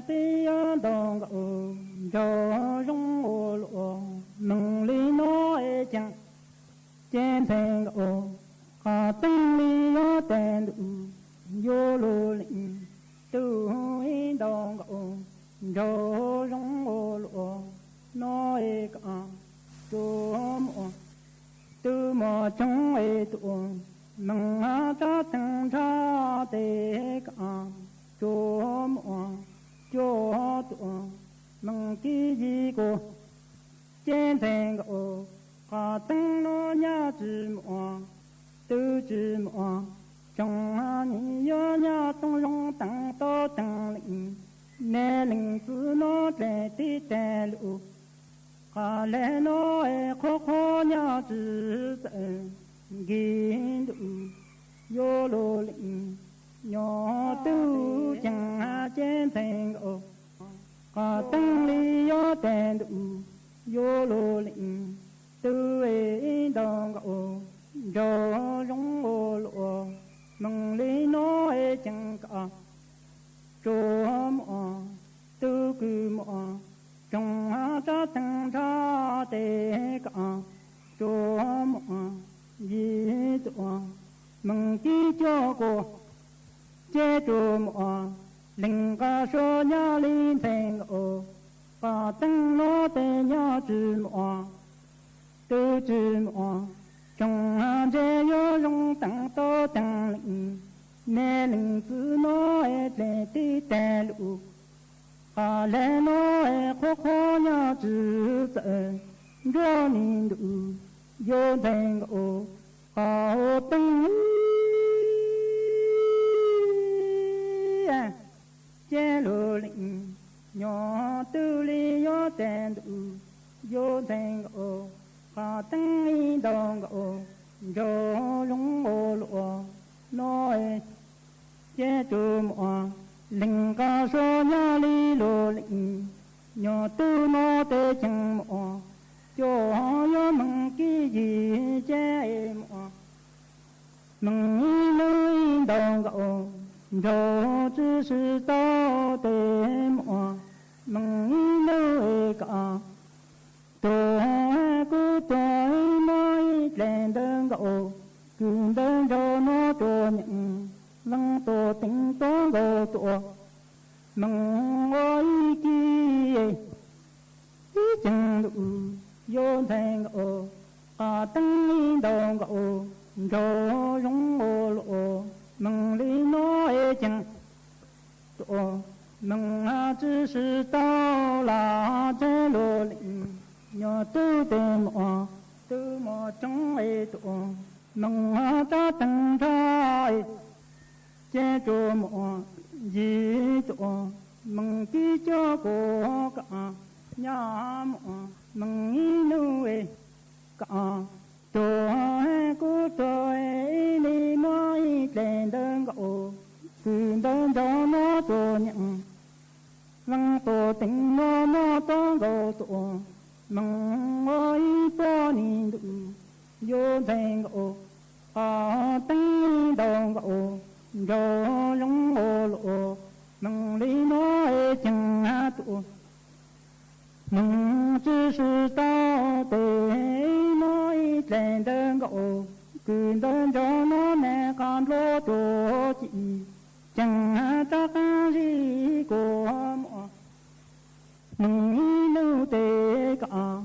pib yuav ntaus nkauj nraug zoo ua luaj, moog li no es ceeb ces ntxhais nkauj qhov teeb li yuav tes ntuj yuav lug leej, tug ib ntaus nkauj nraug zoo ua luaj no es kom tsuas muaj tug muaj tsoog es tuaj, moog tsob teeb nrho tes kom tsuas muaj cuaj tuaj, moog kib yig kuas ces ntxhais nkauj qhov teeb nuav nyaj tsi muaj, tug tsi muaj tsoog, nim yuav nyaj tooj zoo teeb tau teeb leej, neb leej txwv nuav dlej tib teg lug, qhov le nuav es qhuav qhuav nyaj tsi txawm nkig ntuj yuav lug leej, nyob tug ceeb ces ntxhais nkauj qhov teeb li yuav tes ntuj yuav lug leej, tug ib ntaus nkauj nraug zoo ua luaj, moog li no es ceeb kom tsuas muaj tug kws muaj tsoog, tsob teeb nrho tes kom tsuas muaj yig tuaj, moog kib cuaj kuas ces tsuas muaj leej nqa suav nyaj li ntxhais nkauj qhov teeb nuav tes nyaj tsi muaj, tug tsi muaj tsoog, ntshe yuav zoo teeb tau teeb leej, neb leej txwv nuav es dlej tib teg lug, qhov le nuav es qhuav qhuav nyaj tsi txawm nruab mi ntuj yuav ntxhais nkauj qhov teeb ces lug leej, nyob tug li yuav tes ntuj yuav ntxhais nkauj qhov teeb ib ntaus nkauj nraug zoo ua luaj, no, ces tus muam leej nqa so nyaj li lus leej, nyuag tub no tes ceev muam, coj yuav meej kib yim ces muam, meej ib hnub ib ntaus nkaus, nraug tsis sib tau tes muam, meej ib hnub es kam, tuag kuv tuag ib hmos ib dlaim ntawd nkaus, kws ntawd nraug no tuag nyeem, leej tuag teev tuab nkaus tuaj, meej ua ib kib ib ceev ntuj, yuav ntxhais nkaus, qas teeb ib ntaus nkaus, nraug zoo ua luaj, meej li no es ceev tuaj, meej tsis sib tau lam tseg luag leej, nyuag tub tes muam, tub muam coob es tuaj, meej rab teev nrag es, ces tus muam yim tuaj, meej kib coj kuv kam, nyaj muam meej ib hnub es kam, tuag kuv tuag ib hmos ib dlaim ntawd nkaus, kws ntawd nraug no tuag nyeem, leej tuag teev no muab tuab nkaus tuaj, meej ua ib puag nim ntuj, yuav ntxhais nkaus, qas teeb ib ntaus nkaus, nraug zoo ua luaj, meej li no es ceev tuaj, meej tsis sib tau tes ib hmos ib dlaim ntawd nkaus, kws ntawd nraug no nws qas nplooj tuaj ci, ceev rab qab zib kuv muam, meej ib hnub tes kam,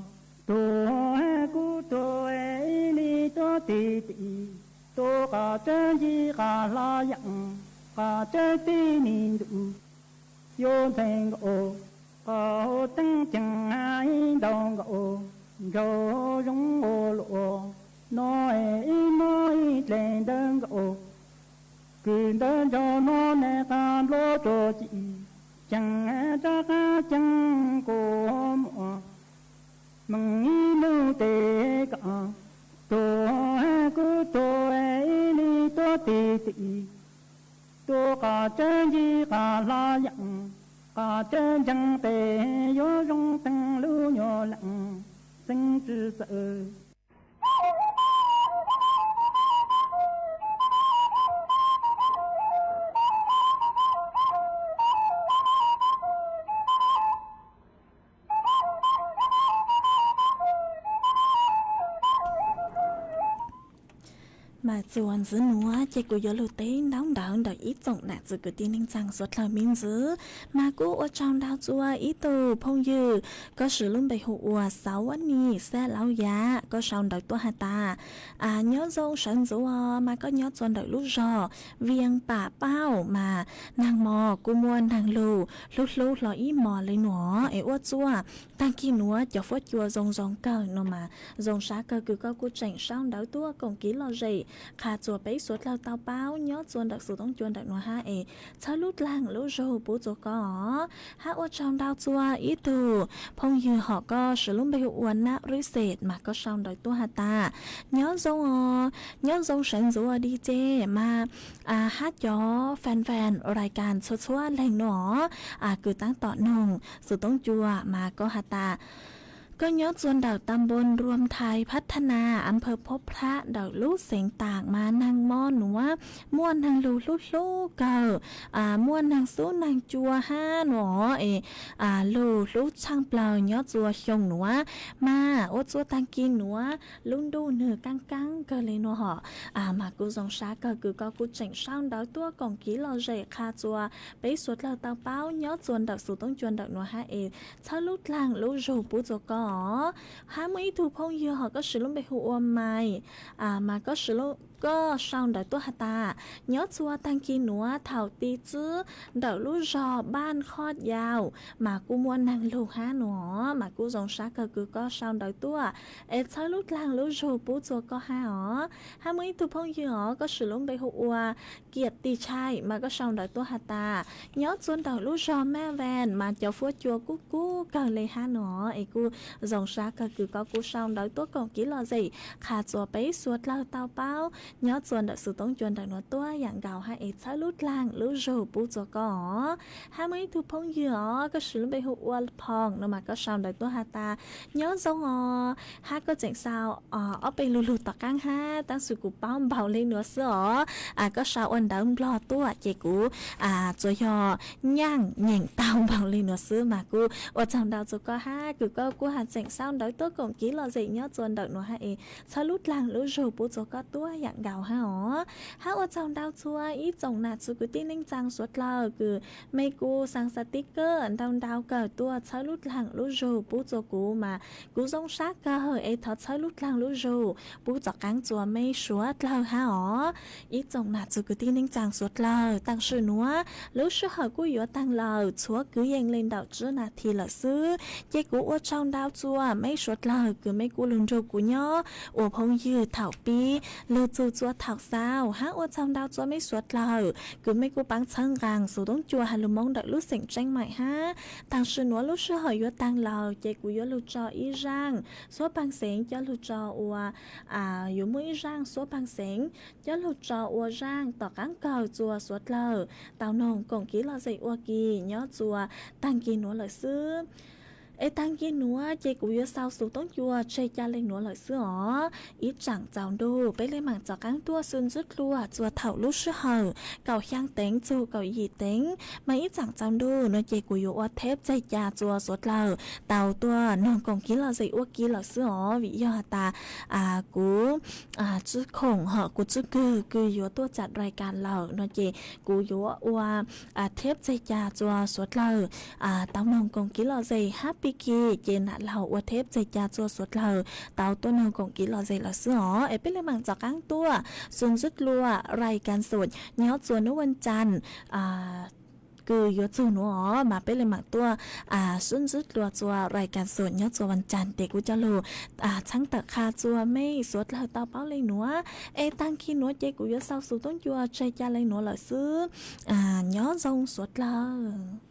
tuag kuv tuag ib hmos tuab tim tim, tuaj qas tsawb ncig qas hla yeem, qas tsawb tib nim ntuj, yuav ntxhais nkaus, qas teeb ceev ib ntaus nkaus, nraug zoo ua luaj, no ib hmos ib dlaim ntawd nkaus, kws ntawd nraug no nws qas nplooj tuaj ci, ceev rab qab ceev kuv muam, meej ib hnub tes kam, tuag kuv tuag ib hmos tuab tim tim, tuaj qas tsawb ncig qas hla yeem, qas tsawb ntseeg tes yuav zoo teev lub nyuag leej, xeeb tsis txawj. Mas txuas ntxiv nuav ces kuv yuav lug teb ntaub ntawv ntawm ib tsoom nam txiv kwv tij neej tsaa suav dlawg me ntxwv. Mas kuj ua tsaug ntau txug ib tug phooj ywg, koj swv lub npe hu ua Xauv Vaj Nis Xab Lauv Yam, koj sau ntawv tuaj has tas, nyob zoo sawv ntxuv, mas koj nyob txua ntawm lub zog Vias Pam Pauj, mas naag mos kuj muaj naag lug hlub hlub hlo ib hmos le nuav es ua txuaj taag kis nuav cov fuab cua zoo zoo kawg no mas zoo sab kawg kws koj kuj tseem sau ntawv tuaj koom kev lom zem qha txuas peb suav dlawg tau paub nyob txua ntawm xus toob cua ntawm nuav hab es txhawb lub dlaag lub zug pub txua koj os. Hab ua tsaug ntau txua ib tug phooj ywg hom koj swv lub npe hu ua Nab Rwb Xes, mas koj sau ntawv tuaj has tas, nyob zoo os, nyob zoo sawv ntxuv dig ces mas hab cov fans fans rais kas txhua txhua leeg nuav kws taab tom noog xus toob cua mas koj has tas koj nyob txua ntawm tam npoo Ruam Thais Phab Thab Nas, am phawv Phob Phrab ntawm lub xeev Taam mas naag mos nuav muaj naag lug hlub hlub kawg, muaj naag xub naag cua hab nuav es lug hlub tshaaj plawg nyob txua xyoo nuav mas ua txua taag kis nuav lub ntuj nwg kaab kaab kawg le nuav hom. Mas kuj zoo sab kawg kws koj kuj tseem sau ntawv tuaj koom kev lom zem qha txua peb suav dlawg tau paub nyob txua ntawm xus toob cua ntawm nuav hab es txhawb lub dlaag lub zug pub txua koj os. Hab muaj ib tug phooj ywg hom koj swv lub npe hu ua Mai, mas koj sau ntawv tuaj has tas, nyob txua taag kis nuav thaum ti txwb ntawm lub zog Npaaj Khoj Yau mas kuj muaj naag lug hab nuav, mas kuj zoo sab kawg kws koj sau ntawv tuaj es txhawb lub dlaag lub zug pub txua koj hab os. Hab muaj ib tug phooj ywg os koj swv lub npe hu ua Kiam Tis Tshai mas koj sau ntawv tuaj has tas, nyob txua ntawm lub zog Maj Vaj mas cov fuab cua kuj kub kawg le hab nuav es kuj zoo sab kawg kws koj kuj sau ntawv tuaj koom kev lom zem qha txua peb suav dlawg tau paub nyob txua ntawm xus toob cua ntawm nuav tuab yaam nkaus hab es txhawb lub dlaag lub zug pub txua koj os. Hab muaj ib tug phooj ywg os, koj siv lub npe hu ua Phoom no mas koj sau ntawv tuaj has tas nyob zoo os, hab koj tseem sau ob peb lug lug tom qaab hab, tab sis kuv paub npaum le nuav xwb os. Koj sau ua ntawv Nplog tuaj ces kuv tsuas yog nyaaj nyeem tau npaum le nuav xwb mas kuv ua tsaug ntau txua koj hab kws koj kuj has tseem sau ntawv tuaj koom kev lom zem nyob txua ntawm nuav hab es txhawb lub dlaag lub zug pub txua koj tuab yaam nkaus hab os. Hab ua tsaug ntau txua ib tsoom nam txiv kwv tij neej tsaa suav dlawg kws mej kuj xaa xaa tib kawm ntau ntau kawm tuaj txhawb lub dlaag lub zug pub txua kuv mas kuv zoo sab kawg es thov txhawb lub dlaag lub zug pub tom qaab txua mej suav dlawg hab os. Ib tsoom nam txiv kwv tij neej tsaa suav dlawg, taam sim nuav lub sij hawm kuj yuav taag lawm, tshuav kwv yees le ntawm tsib nas this lawm xwb. Ces kuv ua tsaug ntau txua mej suav dlawg kws mej kuj lug nrug kuv nyob ua phooj ywg thaum pib lug txug txua thaum xaus hab ua tsaug ntau txua mej suav dlawg kws mej kuj paab txhawb nqaa xus toob cua has lug Moob ntawm lub xeem Tseeb Maim hab. Taam sim nuav lub sij hawm yuav taag lawm ces kuv yuav lug tso ib zaaj xuab paag xeev coj lug tso ua, yuav muaj ib zaaj xuab paag xeev coj lug tso ua zaaj tom qaab kawg txua suav dlawg tau noog koom kev lom zem ua ke nyob txua taag kis nuav lawm xwb. Es taag kis nuav ces kuv yuav xaus xus toob cua tseg ca le nuav lawm xwb os. Ib tsaam txaus ntuj peb le maam tom qaab tuaj xwb ntsib dlua txua thaum lub sij hawm kaum xyaa teev txug kaum yim teev, mas ib tsaam txaus ntuj no ces kuv yuav ua theb txeg ca txua suav dlawg tau tuaj noog koom kev lom zem ua ke lawm xwb os. Vim yog has tas kuv tsi khoom hom kuv tsi kawg kws yuav tuaj tsaam rai kas lawm no ces kuv yuav ua theb txeg ca txua suav dlawg tau noog koom kev lom zem hab pig kig ces nam laug ua theb txeg ca txua suav dlawg tau tuaj noog koom kev lom zem lawm xwb os. Es peb le maam tom qaab tuaj xwb ntsib dlua rai kas xum nyob txua nub vaj can kws yuav txug nuav os, mas peb le maam tuaj xub ntsib dlua txua rai kas xum nyob txua vaj can tes kuv coj lug txhawb tawm qha txua mej suav dlawg tau paub le nuav. Es taag kis nuav ces kuv yuav xaus xus toob cua tseg ca le nuav lawm xwb. Nyob zoo suav dlawg.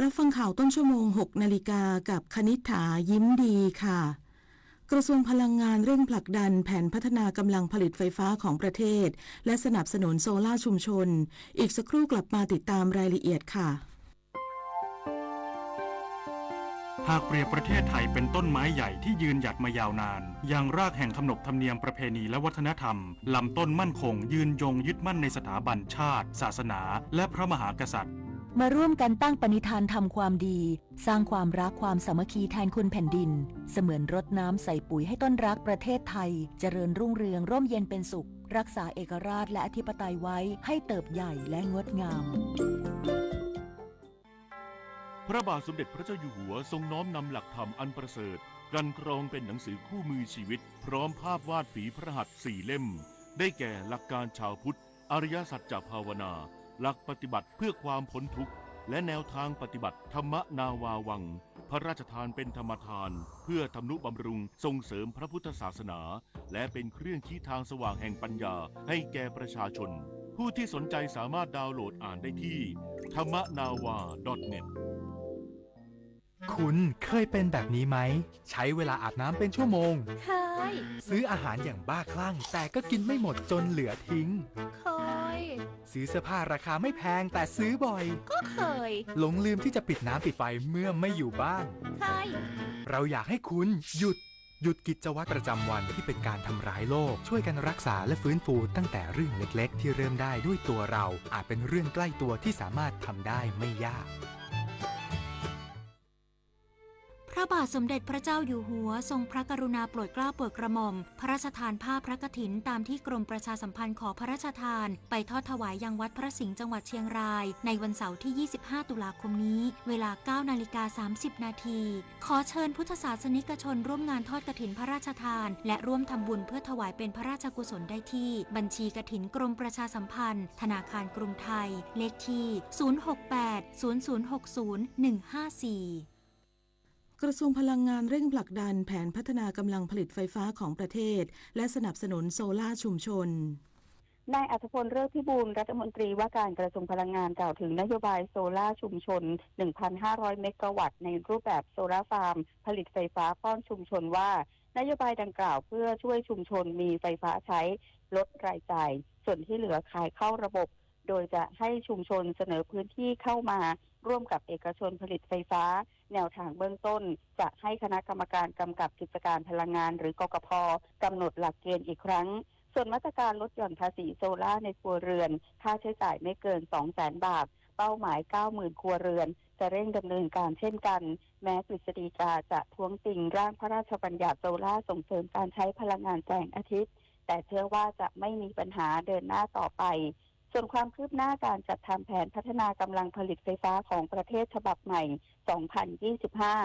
รับฟังข่าวต้นชั่วโมง หกนาฬิกา กับคณิษฐา ยิ้มดีค่ะ กระทรวงพลังงานเร่งผลักดันแผนพัฒนากำลังผลิตไฟฟ้าของประเทศ และสนับสนุนโซล่าร์ชุมชน อีกสักครู่กลับมาติดตามรายละเอียดค่ะ หากเปรียบประเทศไทยเป็นต้นไม้ใหญ่ที่ยืนหยัดมายาวนาน ยังรากแห่งขนบธรรมเนียมประเพณีและวัฒนธรรม ลำต้นมั่นคง ยืนยงยึดมั่นในสถาบันชาติ ศาสนา และพระมหากษัตริย์ มาร่วมกันตั้งปณิธานทำความดี สร้างความรักความสามัคคีแทนคุณแผ่นดิน เสมือนรดน้ำใส่ปุ๋ยให้ต้นรักประเทศไทย เจริญรุ่งเรืองร่มเย็นเป็นสุข รักษาเอกราชและอธิปไตยไว้ให้เติบใหญ่และงดงาม พระบาทสมเด็จพระเจ้าอยู่หัวทรงน้อมนำหลักธรรมอันประเสริฐ กลั่นกรองเป็นหนังสือคู่มือชีวิต พร้อมภาพวาดฝีพระหัตถ์สี่เล่ม ได้แก่หลักการชาวพุทธ อริยสัจจะภาวนา หลักปฏิบัติเพื่อความพ้นทุกข์ และแนวทางปฏิบัติธรรมนาวาวัง พระราชทานเป็นธรรมทาน เพื่อทำนุบำรุงส่งเสริมพระพุทธศาสนา และเป็นเครื่องชี้ทางสว่างแห่งปัญญาให้แก่ประชาชน ผู้ที่สนใจสามารถดาวน์โหลดอ่านได้ที่ ธรรมนาวา ดอทเน็ต คุณเคยเป็นแบบนี้ไหม ใช้เวลาอาบน้ำเป็นชั่วโมง เคย ซื้ออาหารอย่างบ้าคลั่ง แต่ก็กินไม่หมดจนเหลือทิ้ง เคย ซื้อเสื้อผ้าราคาไม่แพงแต่ซื้อบ่อย ก็เคย หลงลืมที่จะปิดน้ำปิดไฟเมื่อไม่อยู่บ้าน เคย เราอยากให้คุณหยุด หยุดกิจวัตรประจำวันที่เป็นการทำร้ายโลก ช่วยกันรักษาและฟื้นฟูตั้งแต่เรื่องเล็กๆที่เริ่มได้ด้วยตัวเรา อาจเป็นเรื่องใกล้ตัวที่สามารถทำได้ไม่ยาก พระบาทสมเด็จพระเจ้าอยู่หัวทรงพระกรุณาโปรดเกล้าโปรดกระหม่อม พระราชทานผ้าพระกฐินตามที่กรมประชาสัมพันธ์ขอพระราชทาน ไปทอดถวายยังวัดพระสิงห์จังหวัดเชียงราย ในวันเสาร์ที่ ยี่สิบห้า ตุลาคมนี้ เวลา เก้านาฬิกาสามสิบนาที ขอเชิญพุทธศาสนิกชนร่วมงานทอดกฐินพระราชทาน และร่วมทำบุญเพื่อถวายเป็นพระราชกุศลได้ที่ บัญชีกฐินกรมประชาสัมพันธ์ ธนาคารกรุงไทย เลขที่ ศูนย์หกแปด ศูนย์ศูนย์หกศูนย์ หนึ่งห้าสี่ กระทรวงพลังงานเร่งผลักดันแผนพัฒนากำลังผลิตไฟฟ้าของประเทศ และสนับสนุนโซล่าร์ชุมชน นายอัธพล ฤทธิบูรณ์ รัฐมนตรีว่าการกระทรวงพลังงานกล่าวถึงนโยบายโซล่าร์ชุมชน หนึ่งพันห้าร้อย เมกะวัตต์ ในรูปแบบโซล่าร์ฟาร์มผลิตไฟฟ้าป้อนชุมชนว่า นโยบายดังกล่าวเพื่อช่วยชุมชนมีไฟฟ้าใช้ ลดรายจ่าย ส่วนที่เหลือขายเข้าระบบ โดยจะให้ชุมชนเสนอพื้นที่เข้ามาร่วมกับเอกชนผลิตไฟฟ้า แนวทางเบื้องต้นจะให้คณะกรรมการกำกับกิจการพลังงานหรือกกพกำหนดหลักเกณฑ์อีกครั้ง ส่วนมาตรการลดหย่อนภาษีโซล่าร์ในครัวเรือน ค่าใช้จ่ายไม่เกิน สองแสนบาท เป้าหมาย เก้าหมื่น ครัวเรือน จะเร่งดำเนินการเช่นกัน แม้กฤษฎีกาจะท้วงติงร่างพระราชบัญญัติโซล่าร์ส่งเสริมการใช้พลังงานแสงอาทิตย์ แต่เชื่อว่าจะไม่มีปัญหาเดินหน้าต่อไป ส่วนความคืบหน้าการจัดทำแผนพัฒนากำลังผลิตไฟฟ้าของประเทศฉบับใหม่ สองพันยี่สิบห้า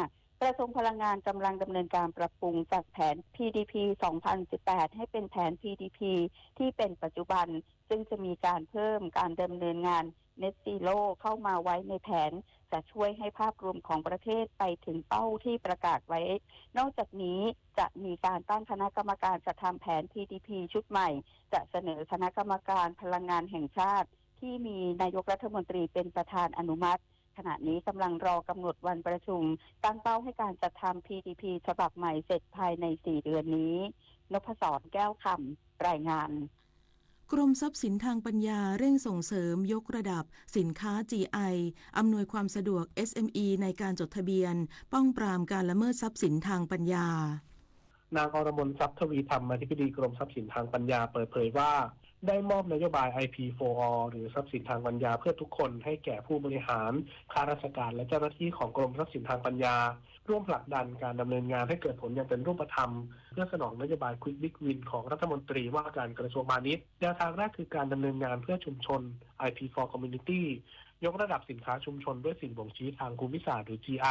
กระทรวงพลังงานกำลังดำเนินการปรับปรุงจากแผน พีดีพี สองพันสิบแปด ให้เป็นแผน พีดีพี ที่เป็นปัจจุบัน ซึ่งจะมีการเพิ่มการดำเนินงาน Net Zero เข้ามาไว้ในแผน จะช่วยให้ภาพรวมของประเทศไปถึงเป้าที่ประกาศไว้ นอกจากนี้จะมีการตั้งคณะกรรมการจัดทำแผน พีดีพี ชุดใหม่ จะเสนอคณะกรรมการพลังงานแห่งชาติ ที่มีนายกรัฐมนตรีเป็นประธานอนุมัติ ขณะนี้กำลังรอกำหนดวันประชุม ตั้งเป้าให้การจัดทำ พีดีพี ฉบับใหม่เสร็จภายใน สี่ เดือนนี้ นพศร แก้วคำ รายงาน กรมทรัพย์สินทางปัญญาเร่งส่งเสริมยกระดับสินค้า จีไอ อำนวยความสะดวก เอสเอ็มอี ในการจดทะเบียน ป้องปรามการละเมิดทรัพย์สินทางปัญญา นางอรมน ทรัพย์ทวีธรรม อธิบดีกรมทรัพย์สินทางปัญญา เปิดเผยว่า ได้มอบนโยบาย ไอพี for all หรือทรัพย์สินทางปัญญาเพื่อทุกคน ให้แก่ผู้บริหาร ข้าราชการ และเจ้าหน้าที่ของกรมทรัพย์สินทางปัญญา ร่วมผลักดันการดำเนินงานให้เกิดผลอย่างเป็นรูปธรรม เพื่อสนองนโยบาย Quick Big Win ของรัฐมนตรีว่าการกระทรวงพาณิชย์ แนวทางแรกคือการดำเนินงานเพื่อชุมชน ไอพี for Community ยกระดับสินค้าชุมชนด้วยสิ่งบ่งชี้ทางภูมิศาสตร์หรือ จีไอ